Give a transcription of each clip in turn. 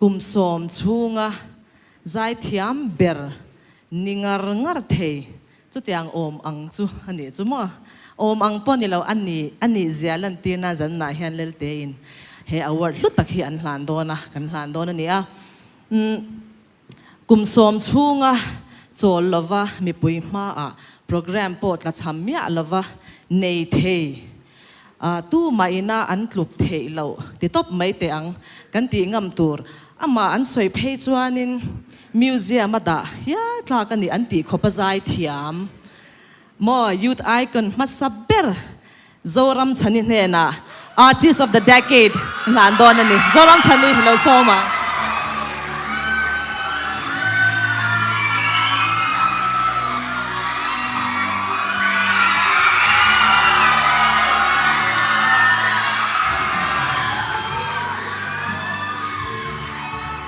Kum sawm chhunga zaithiam ber ni ngar ngar thei chutiang awm ang chu a nih chu maw? Awm ang pawh ni lo a ni, a nih zia lantirna zannah hian Leltein he award hlu tak hi an hlan dawn a, kan hlan dawn a ni a. Umm kum sawm chhunga chawl lova mipui hmaah programme pawh tlachham miah lova nei thei Tu mah ina an tluk theih loh ti tawp mai teh ang kan tih ngam tur. Amah an sawi phei chuanin museum a dah hial tlak a ni an tih khawp a zai thiam. Maw Youth Icon hmasa ber Zoram Chhani hnenah Artist of the Decade hlan dawn a ni. Zoram Chhani lo sawm ang.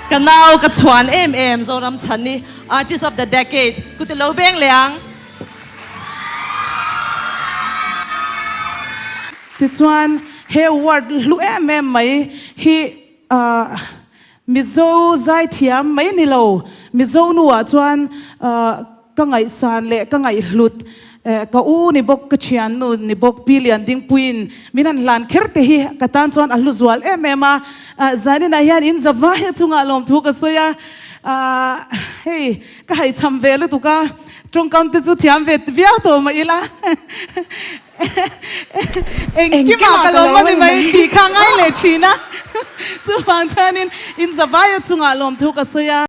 Ka nau ka chhuan em em Zoram Chhani Artist of the Decade ku ti lo veng leh ang. Tichuan he award hlu em em mai hi Mizo zaithiam mai ni lo, Mizo nuah chuan ka ngaihsan leh ka ngaihhlut, ka u ni bawk, ka thiannu ni bawk Pi Liandingpuiin min han hlan kher te hi ka tan chuan a hlu zual em em a. Zaninah hian in zavai a chungah lawmthu ka sawi a, hei ka haihchham ve lutuk a, tawngkam te chu thiam ve viau tawh mah ila. Engkimah ka lawm a ni mai tih kha ngai leh thin a, chuvang chuanin in zavaia chungah lawmthu ka sawi a.